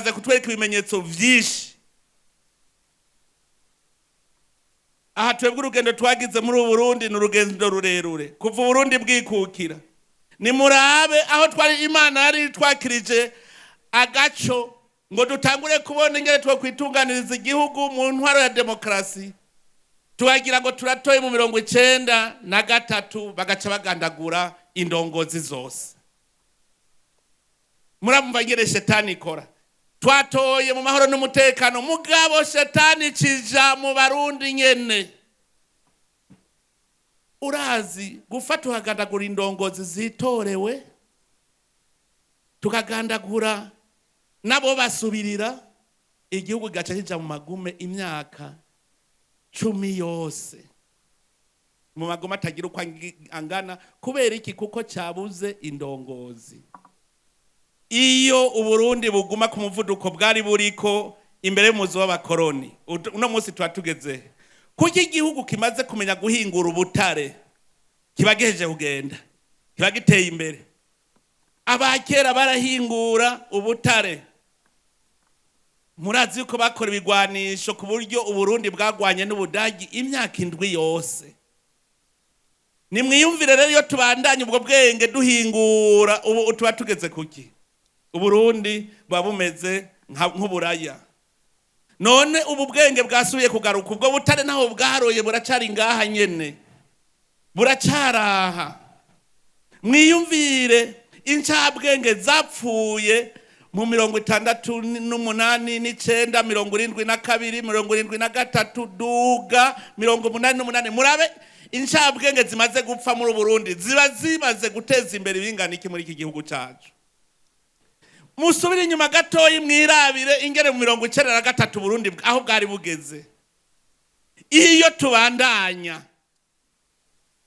Iramaze kutwereka ibimenyetso vyinshi. Aha twebwe urugendo twagize muri ubu Burundi ni urugendo rurerure kuva Uburundi bwikukira. Nimurabe aho twari, Imana yari twakirije agaco ngo dutangure kubona ingene twokwitunganiriza igihugu mu ntwaro ya demokarasi, tukagira ngo turatoye mu 93, bagaca bagandagura indongozi zose. Muramumva ingene shetani ikora. Twatoye mu mahoro n'umutekano, mugabo shetani cija mu Barundi nyene. Urazi gufata uhagandagura indongozi zitorewe, tukagandagura nabo basubirira, igihugu gaca kija mu magume imyaka 10 yose, mu magume atagira uko angana. Kubera iki? Kuko cyabuze indongozi. Iyo Uburundi buguma ku muvuduko bwari buriko imbere y'umuzi w'abakoroni, uno munsi tuba tugeze kuko igihugu kimaze kumenya guhingura ubutare, kiba gihejeje kugenda, kiba giteye imbere. Abakera barahingura ubutare, murazi yuko bakora ibigwanisho ku buryo Uburundi bwagwanye n'Ubudagi imyaka 7 yose. Nimwiyumvire rero, iyo tubandanye ubwo bwenge duhingura, ubu tuba tugeze kuki? Uburundi buba bumeze nk'uburaya. None ubu bwenge bwasubiye kugaruka, ubwo butare naho bwaroye buracari ngaha nyene, buracaraha. Mwiyumvire incabwenge zapfuye mu 68, 9, 72, 73, duga 88. Murabe incabwenge zimaze gupfa muri Burundi, ziba zimaze guteza imbere ibingana iki muri iki gihugu cacu? Musubire inyuma gatoyi, mwirabire ingene mu 93 Burundi aho bwari bugeze. Iyo tubandanya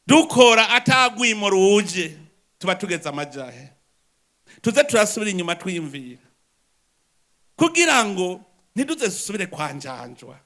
dukora atagwimo ruje, tuba tugeze amajahe? Tuze turasubira inyuma twiyumvira kugira ngo ntiduze dusubire kwanjanjwa.